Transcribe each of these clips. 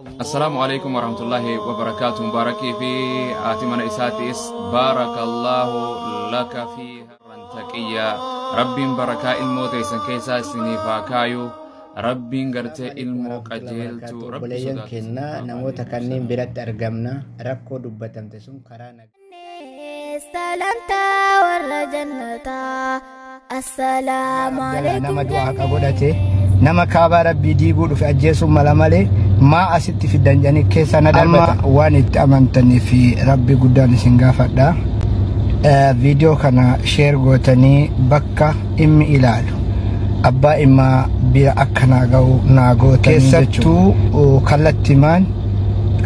Assalaamu alaikum warahmatullahi wabarakaatu. Mubaarakii fi haati mana isaatiis baarakallahu laka fi taqiyya. Rabbiin barakaa ilmoo teessan keessaa isiniif haa kaayu. Rabbiin gartee ilmoo qajeeltu rabbi Obboleeyyan sodaatu kennaa isiniif haa namoota baay'isu. Kanneen biratti argamna rakkoo dubbatamte sun karaa nagaa. Salamtaa warra jannataa. Assalaamu Abdallah alaikum nama du'aa jennee. godhate nama kaabaa rabbii diiguu dhufe ajjeesuun mala malee maa asitti fiddan jedhanii keessa na darbata. Amma waan itti amantanii fi rabbi guddaan isin gaafadha. Viidiyoo kana share gootanii bakka dhimmi ilaalu abbaa dhimmaa bira akka naa ga'u naa gootanii. Keessattuu kallattimaan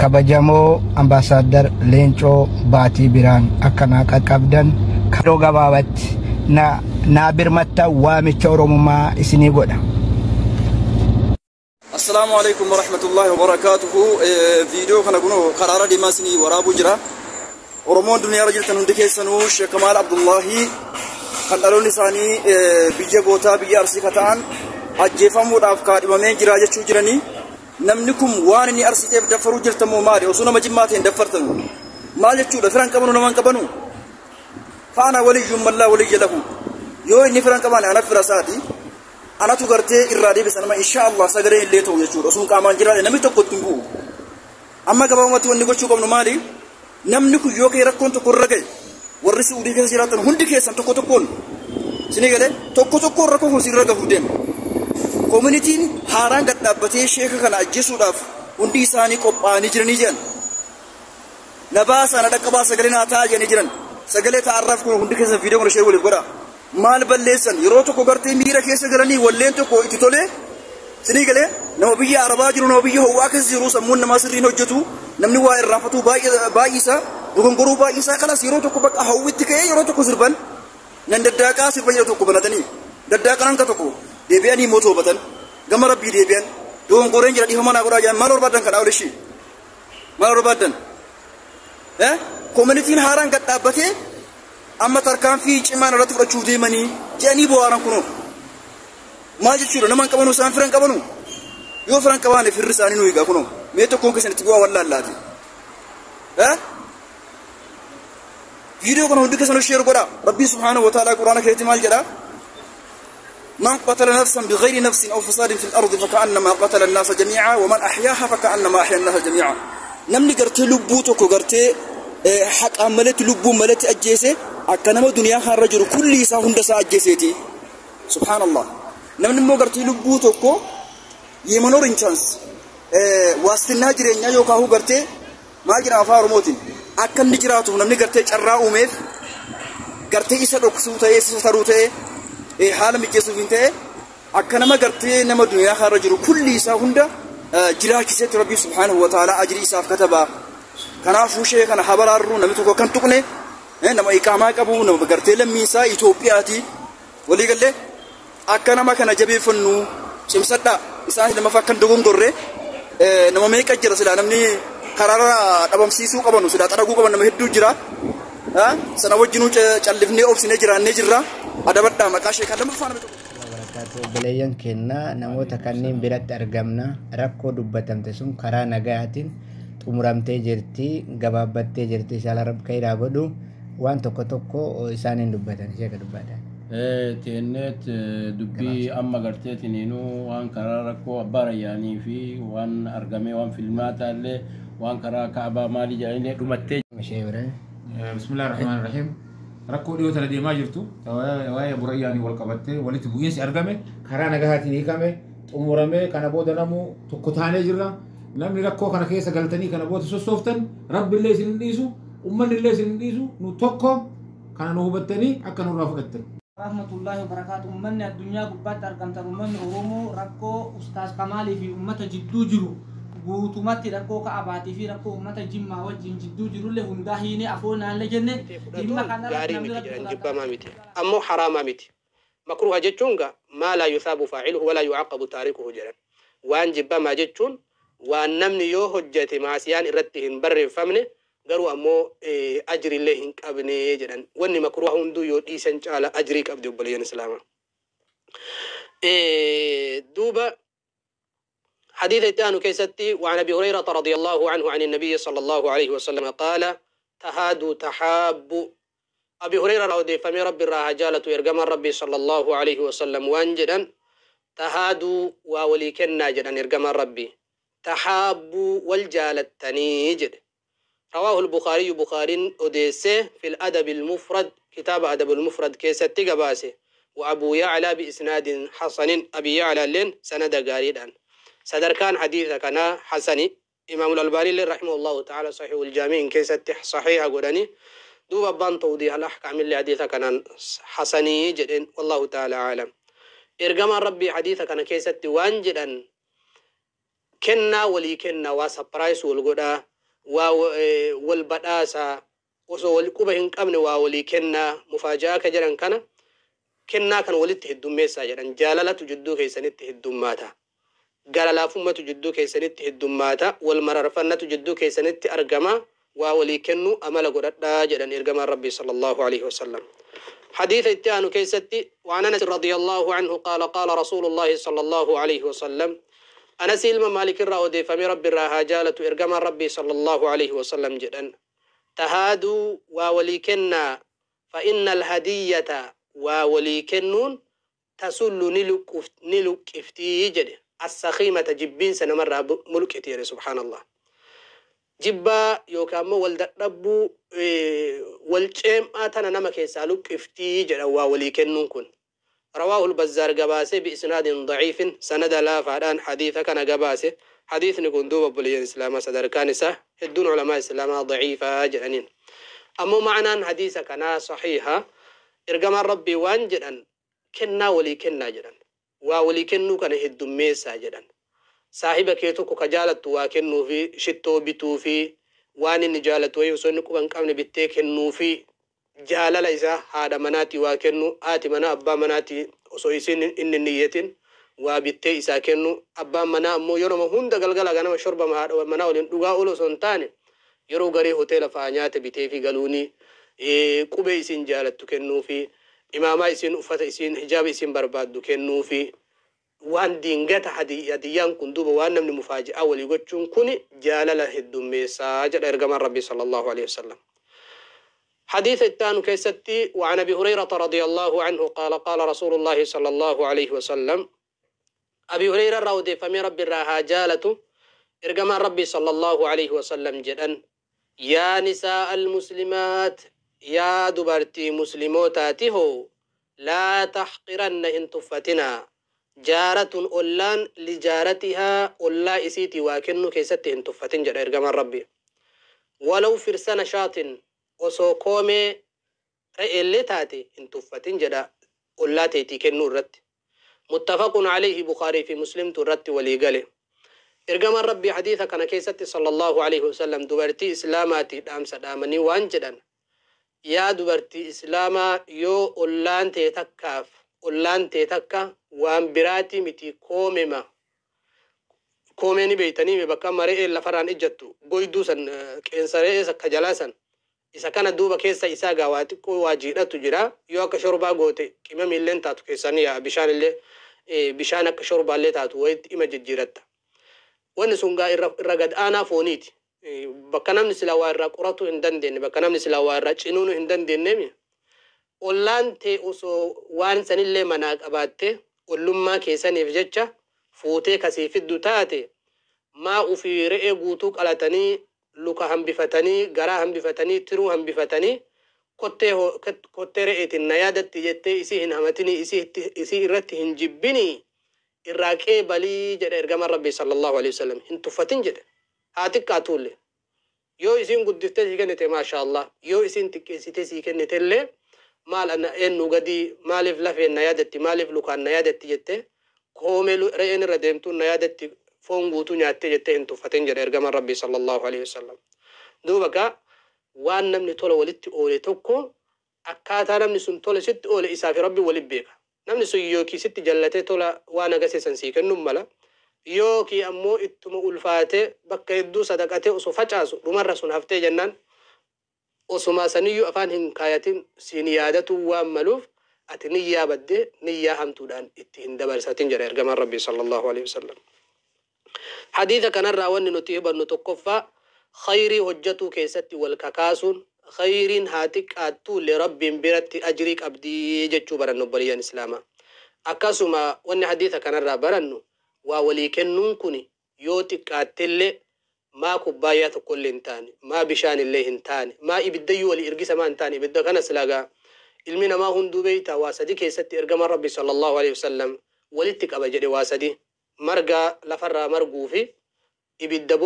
kabajamoo Ambaasaadar Leencoo Baatii biraan akka naa qaqqabdan yeroo gabaabatti na naa birmatta waamicha Oromummaa isinii godha. Assalaamu alaikum warahmatullahi wabarakatuhu. Viidiyoo kana kunoo karaara deemaa isinii waraabuu jira. Oromoon duniyaarra jirtan hundi keessanuu, Sheekh Kamaal Abdullahi kan dhaloonni isaanii biyya gootaa biyya Arsii ka ta'an ajjeefamuudhaaf kaadhimamee jira jechuu jiranii. Namni kun waan inni Arsii ta'eef daffaruu jirtan moo maali? Osoo nama Jimmaa ta'een daffartan. Maal jechuudha? Firan qabanu, nama hin qabanu. Faana waliyyuun mallaa waliyya lahu. Yoo inni firan qabaane, ana fira isaati. Anatu gartee irraa deebisa nama, insha Allah sagalee illee ta'u jechuudha. Osoo qaamaan jiraate namni tokko ittiin bu'u. Amma gabaabumatti wanni gochuu qabnu maali? Namni kun yoo ka'e rakkoon tokko irra ga'e, warri Suudii keessa jiraatan hundi keessan tokko tokkoon isinii galee, tokko tokkoon rakkoo kun sirra gahuuf deema. Koominitiin haaraan gad dhaabbatee sheeka kana ajjeesuudhaaf hundi isaanii qophaa'anii jiranii jedhan. Na baasaa, na dhaqqabaa, sagalee naa taa'aa jedhanii jiran. Sagalee ta'arraaf kun hundi keessan viidiyoo kana share waliif godha. Maal balleessan? Yeroo tokko gartee miira keessa galanii walleen tokko itti tolee, sinii galee, nama biyya Arabaa jiru, nama biyya ho'aa keessa jiru, sammuun namaa sirriin hojjetu, namni waa irraanfatu baay'isa, dogongoruu baay'isaa. Kanas yeroo tokko bakka hawwitti ka'ee yeroo tokko sirban nan daddaaqaa sirba jedhu tokko banatanii daddaaqan, hanga tokko deebi'anii immoo toobatan, gama rabbii deebi'an, dogongoreen jira, dhiifama naa godhaa jedhan. Maal barbaadan kanaa ol ishii? Maal barbaadan? Koominitiin haaraan gad dhaabbatee amma tarkaanfii cimaan irratti fudhachuuf deemanii jedhanii bo'aaran kunoo. Maal jechuudha? Nama hin qabanu, isaan firan qabanu. Yoo firan qabaane, firri isaanii nu egaa kunoo. Mee tokkoon keessan itti bu'aa wallaallaati. Viidiyoo kana hundi keessan share godhaa. Rabbii subhaanahu wa ta'ala Quraana keessatti maal jedhaa? من قتل نفسا بغير نفس أو فساد في الأرض فكأنما قتل الناس جميعا ومن أحياها فكأنما أحيا الناس جميعا. Namni gartee lubbuu tokko gartee haqaan malatti, lubbuu malatti ajjeese, akka nama duniyaa kanarra jiru kulli isaa hunda isaa ajjeeseeti. Subhaanallah. Namni immoo gartee lubbuu tokko የመኖር chance, waastinaa jireenyaa yookaan gartee maal jedhama afaan Oromootiin, akka inni jiraatuuf namni gartee carraa uumeef, gartee isa dhoksuu ta'ee, isa taruu ta'ee, haala mijeessuuf hin ta'e, akka nama gartee nama duniyaa kanarra jiru kulli isaa hunda jiraachiseetti Rabbii subhaanahu wa ta'ala ajrii isaaf katabaa. Kanaafuu shee kana habaraarru namni tokko kan tuqne, nama iqaamaa qabu, nama gartee lammii isaa Itoophiyaati. Walii gallee akka nama kana jabeeffannu cimsadhaa. Isaan lamaffaa kan dogongorre nama meeqa jira? Silaa namni karaarra dhabamsiisuu qabanu, silaa xaraguu qaban nama hedduu jira. Sana wajjinuu callifnee obsinee jiraannee jirra. Adabadhaa maqaa sheekaa lammaffaa namni tokko. Barakaatu. Obboleeyyan kennaa namoota kanneen biratti argamna rakkoo dubbatamte sun karaa nagayaatiin xumuramtee jirti, gabaabbattee jirti. Inshallah rabbi kayraa godhu. Waan tokko tokko isaaniin dubbatan, sheeka dubbatan. Teenneet dubbii amma garteetiniinuu waan karaa rakkoo abbaa rayyaanii fi waan argamee, waan filmaataa illee, waan karaa kaabaa maalii jedhanii dhumattee. Ishee bira. Bismillahir Rahmanir Rahim. Rakkoo dhiyoo tana deemaa jirtu waa'ee burayyaanii wal qabattee walitti bu'iinsi argame karaa nagahaatiin hiikame, xumuramee, kana booda namuu tokko taanee jirra. Namni rakkoo kana keessa galtanii kana booda sossooftan, rabbi illee isin hin dhiisu, uummanni illee isin hin dhiisu. Nu tokko, kana nu hubattanii akka nurraa fudhattan. Rahmatullahi wabarakaatu. Ummanni addunyaa gubbaatti argamtan, ummanni Oromoo, rakkoo Ustaaz Kamaalii fi ummata jidduu jiru guutumatti, rakkoo ka'abaatii fi rakkoo ummata Jimmaa wajjin jidduu jirullee hundaa hiinee afoonaallee jenne dhimma kanarratti gaarii namni miti rabbi jedhan sodaatan jibbamaa miti, ammoo haraamaa miti. Makruuha jechuun gaa maa laa yusaabu faaciluhu walaa yucaqabu taarikuhu jedhan. Waan jibbamaa jechuun waan namni yoo hojjete maasiyaan irratti hin barreeffamne, garuu ammoo ajriillee hin qabne jedhan. Wanni makruuha hunduu yoo dhiisan caala ajrii qabdi, obboleeyyan islaamaa. Duuba حديث الثاني كيستي وعن أبي هريرة رضي الله عنه عن النبي صلى الله عليه وسلم قال تهادوا تحابوا. أبي هريرة رضي فمي ربي الراها جالة إرقم ربي صلى الله عليه وسلم وانجدا تهادوا وولي كنا جدا إرقم ربي تحابوا والجالة تنيجد. رواه البخاري بخاري أديسه في الأدب المفرد كتاب أدب المفرد كيستي قباسه وأبو يعلى بإسناد حسن أبي يعلى لين سند قاريدا صدر كان حديث كان حسني. إمام الألباني رحمه الله تعالى صحيح الجامع كيست صحيح قدني دوب بان توضيح الأحكام اللي حديث كان حسني جدا والله تعالى عالم. إرجم ربي حديث كان كيست وان جدا كنا ولي كنا وسبرايس والقدا والبداسة وسو والقبه قبل وولي كنا مفاجأة كجرا كان كنا كان ولدت الدميسة جدا جلالة جدو كيسنت الدماتا قال جدو كيسنت الدماتا والمررفنة جدو كيسنت أرجما وولي كنو أمل قرد جدا إرجما ربي صلى الله عليه وسلم. حديث التان كيستي وعن أنس رضي الله عنه قال قال رسول الله صلى الله عليه وسلم أنس ilma مالك الرأودي فمي ربي الراها جالة إرجما ربي صلى الله عليه وسلم جدا تهادوا وولي كنا فإن الهدية وولي كنون تسل نلك افتي جد السخيمة جبين سنمر ملك تيري سبحان الله. جبا يوكامو والد ربو والجيم آتنا نما كيسالوك افتي جد وولي كنون كن. رواه البزار قباسي بإسناد ضعيف سند لا فعلان حديث كان قباسي حديث نكون دوب بليان إسلام صدر كانسة الدون علماء إسلام ضعيفة جنين. أما معنى حديث كان صحيحة إرجم ربي وان جدًا كنا ولي كنا جدًا وولي كنو كان هدوميسا جدًا صاحبك يتوكو كجالة واكنو في شتو بتو في وان نجالة ويوسنكو بنكامن بتكنو في جالة إذا هذا مناتي واكنو آتي منا أبا مناتي وسويسين إن النيتين وبتي إذا كنو أبا منا مو يوم هند قلقلا جنام شرب ما منا ولين دعاء أولو سنتان يرو غري هوتيل فانيات بتي في قالوني قبي إسين جالة تكنو في إماما إسين أفت إسين حجاب إسين برباد تكنو في وان دينجت هدي هديان كندوب وان من مفاجأة وليقتشون كوني جالة هدومي ساجد إرجم ربي صلى الله عليه وسلم. حديث الثاني كيستي وعن أبي هريرة رضي الله عنه قال قال رسول الله صلى الله عليه وسلم أبي هريرة رودي فمي ربي الراها جالة إرجم ربي صلى الله عليه وسلم جدا يا نساء المسلمات يا دبرتي مسلموتاته لا تحقرن إن تفتنا جارة أولان لجارتها أولا إسيتي واكنو كيستي إن تفتن جدا إرجم ربي ولو فرسان شاط osoo koomee re'eellee taate hin tuffatin jedha ollaa teetii kennuu irratti. Muttafaqun alayhi Bukhaarii fi Muslimtu irratti walii gale. Ergamaan Rabbii hadiisa kana keessatti sallallahu alayhi wasallam dubartii Islaamaatii dhaamsa dhaamanii waan jedhan yaa dubartii Islaamaa yoo ollaan tee takkaaf ollaan tee takka waan biraatii miti koomema koomee ni beeytanii bakka amma re'een lafarraan ijjattu goyduu san qeensa re'ee sakka jalaa san isa kana duuba keessa isaa gaa waa xiqqoo waa jiidhatu jira yoo akka shorbaa goote qimami illeen taatu keessan yaa bishaan illee bishaan akka shorbaallee taatu wayitti ima jijjiiratta. Wanni sun gaa irra gad aanaa fooniiti. Bakka namni silaa waa irraa qoratu hin dandeenye bakka namni silaa waa irraa cinuunu hin dandeenye ollaan tee osoo waan sanillee manaa qabaatte ollummaa keessaniif jecha fuutee kasii fiddu taate maa ufii re'ee guutuu qalatanii luka hambifatanii garaa hambifatanii tiruu hambifatanii kottee re'eetiin na yaadatti jettee isii hin hamatinii isii irratti hin jibbinii irraa qeebalii jedha ergamaan rabbii sallallahu alaihi wasallam hin tuffatin jedhe haa xiqqaatuullee yoo isiin guddiftee sii kennite maasha Allah yoo isiin xiqqeessitee sii kennite illee maal ana eenyu gadii maaliif lafeen na yaadatti maaliif lukaan na yaadatti jette koomee re'een irra deemtuun na yaadatti foon guutuu nyaattee jettee hin tuffatin jedha ergamaan rabbii sallallahu alaihi wasallam. Duuba gaa waan namni tola walitti oole tokko akkaataa namni sun tola sitti oole isaa fi rabbi walitti beeka. Namni sun yookiin sitti jallatee tola waan agarsiisan sii kennuun mala yookiin ammoo ittuma ulfaatee bakka hedduu sadaqatee osoo facaasu dhumarra sun haftee jennaan osuma saniyyuu afaan hin kaayatin siin yaadatu waan maluuf ati niyyaa baddee niyyaa hamtuudhaan itti hin dabarsatin jedha ergamaan rabbii sallallahu alaihi wasallam. Hadiisa kanarraa wanni nuti hubannu tokkoffaa khayrii hojjatuu keessatti wal kakaasuun khayriin haa xiqqaattuu illee Rabbiin biratti ajrii qabdii jechuu barannu, obboleeyyan islaamaa. Akkasuma wanni hadiisa kanarraa barannu waa walii kennuun kun yoo xiqqaattellee, maa kubbaayyaa tokkollee hin taane, maa bishaan illee hin taane, maa ibiddayyuu walii ergisa maa hin taane. Ibidda kanas lagaa ilmi namaa hunduu beeyta, waa sadi keessatti ergamaan Rabbi sallallahu alaihi wasallam walitti qaba jedhe. Waa sadi: marga lafarraa marguu fi ibidda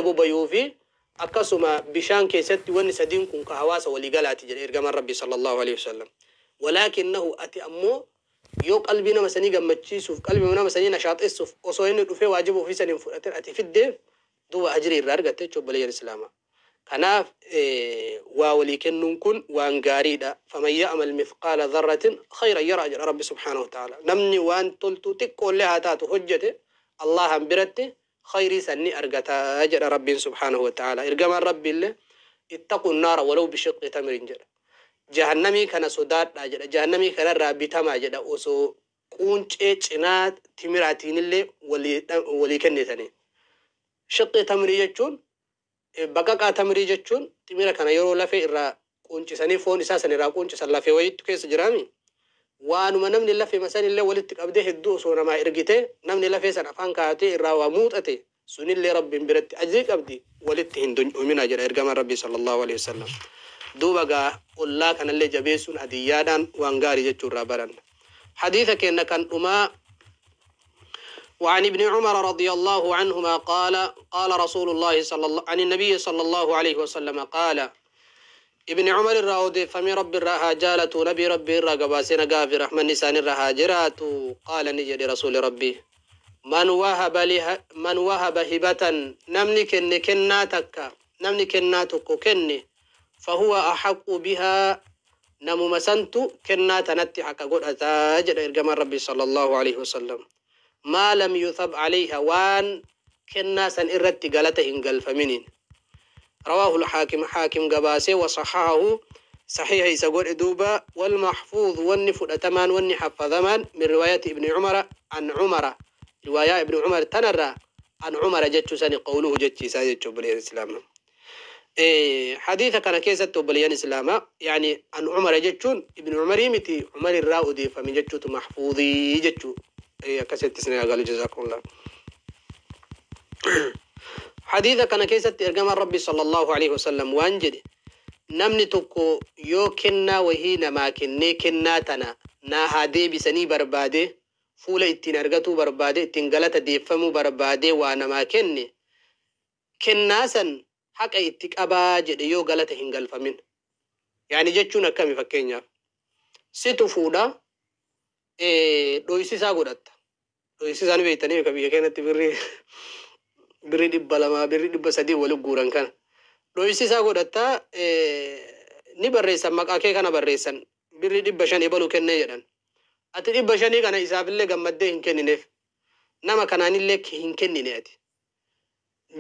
bobayuu fi akkasuma bishaan keessatti. Wanni sadiin kun ka hawaasa waliigalaati jedhe ergamaan Rabbi sallallahu alaihi wasallam. Walaakinnahu ati ammoo yoo qalbii nama sanii gammachiisuuf, qalbii nama sanii nashaaxessuuf, osoo inni dhufee waajiba ofii saniin fudhatin ati fiddee, duuba ajrii irraa argatte jechuudha, obboleeyyan islaamaa. Kanaaf waa walii kennuun kun waan gaariidha. Faman ya'mal mithqaala dharratin khayran yaraa jedha Rabbi subhaanahu wa ta'ala. Namni waan toltuu xiqqoollee haa taatu hojjete Allahan biratti khayrii san ni argata jedha Rabbiin subhaanahu wa ta'ala. Ergamaan Rabbiillee ittaqu naara walaw bishiqqi tamrin jedha. Jahannamii kana sodaadhaa jedha. Jahannamii kanarraa bitamaa jedha osoo quuncee cinaa timiraatiinillee walii kennitanii. Shiqqi tamrii jechuun, baqaqaa tamrii jechuun, timira kana yeroo lafee irraa quuncisanii foon isaa san irraa quuncisan lafee wayiitu keessa jiraami. Waanuma namni lafee masanillee walitti qabdee hedduu osoo namaa ergite, namni lafee san afaan kaa'atee irraa waa muuxate sunillee Rabbiin biratti ajrii qabdi, walitti hin dun'umina jedha ergamaan Rabbii sallallahu alaihi wasallam. Duuba gaa ollaa kanallee jabeessuun hadiyyaadhaan waan gaarii jechuu irraa baranna. Hadiisa kenna kan dhumaa: وعن ابن عمر رضي الله عنهما قال: قال رسول الله صلى الله عن النبي صلى الله عليه وسلم قال. ابن عمر الراودي فمي ربي الراها جالت نبي ربي الرقباسين قافي رحمة نسان الرها جرات قال نجد رسول ربي: من وهب له من وهب هبة، نمني كن كناتك، نمني كناتك كني، فهو أحق بها، نمو مسنت كنات نتي حق قد أتاجر إرجم ربي صلى الله عليه وسلم، ما لم يثب عليها، وان كنا سن إرت قالته إن فمنين. رواه الحاكم، حاكم قباسي، وصححه، صحيح يسقول دوبا. والمحفوظ والنف أتمان والنحفظمان من رواية ابن عمر عن عمر، رواية ابن عمر تنرى عن عمر جتشو سني قوله جتشي ساجتشو بني الإسلام. إيه حديث كان كيسة بليان إسلام، يعني عن عمر جتشون ابن عمر يمتي عمر الراودي فمن جتشو محفوظي جتشو. إيه كسيت سنة قالوا جزاكم الله. حديث كان كيسة إرجام ربي صلى الله عليه وسلم وانجد namni tokko yoo kennaa wahii namaa kennee, kennaa tana naa haa deebisanii barbaade, fuula ittiin argatuu barbaade, ittiin galata deeffamuu barbaade waa namaa kenne, kennaa san haqa itti qabaa jedhe yoo galata hin galfamin. Yaani jechuun akkami? Fakkeenyaaf situ fuudha dhoysisaa godhatta. Dhoysisaa ni beektanii, biyya keenyatti birrii 200, birrii 300 wali guuran kana. Dhoysisaa godhatta, ni barreessan, maqaa kee kana barreessan, birrii 500 ebaluu kennee jedhan. Ati 500 kana isaafillee gammaddee hin kennineef. Nama kanaanillee hin kennine ati.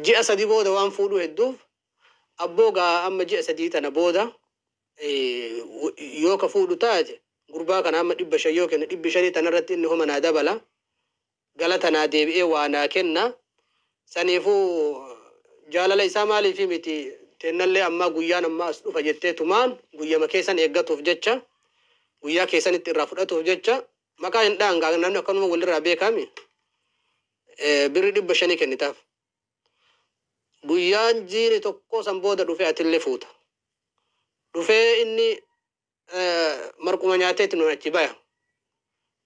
Ji'a 3 booda waan fuudhuu hedduuf, abboo gaa amma ji'a 3 tana booda yoo ka fuudhu taate, gurbaa kana amma 500 yoo kenne, 500 tanarratti inni homa naa dabala, galata naa deebi'ee waa naa kenna. Saniifuu jaalala isaa maaliifi miti, teennallee ammaa guyyaan ammaa as dhufa jettee tumaan guyyama keessan eeggatuuf jecha, guyyaa keessanitti irraa fudhatuuf jecha, maqaa hin dhaangaa, namni akkanuma walirraa beekami, birri 500 kennitaaf. Guyyaan jiini tokko san booda dhufee atillee fuuta. Dhufee inni marquma nyaateetti nun achi baya.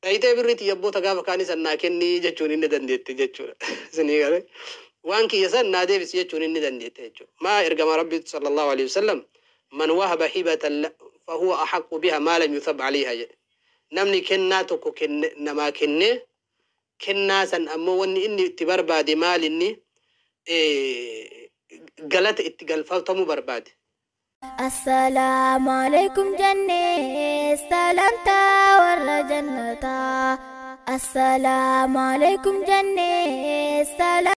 Dhayitee birrii xiyya gaafa kaanii san naa kennii jechuun inni dandeette jechuudha. Isinii galee waan kiyya san naa deebisi jechuun inni dandeette jechuudha. Maa ergama Rabbi sallallahu alaihi wasallam man wahaba hibatan fahuwa ahaqqu biha maa lam yuthab alayha jedhe. Namni kennaa tokko namaa kennee, kennaa san ammoo wanni inni itti barbaade maal, inni galata itti galfatamuu barbaade. Assalaamu alaikum jennee salamtaa warra jannataa. Assalaamu alaikum jennee salamtaa.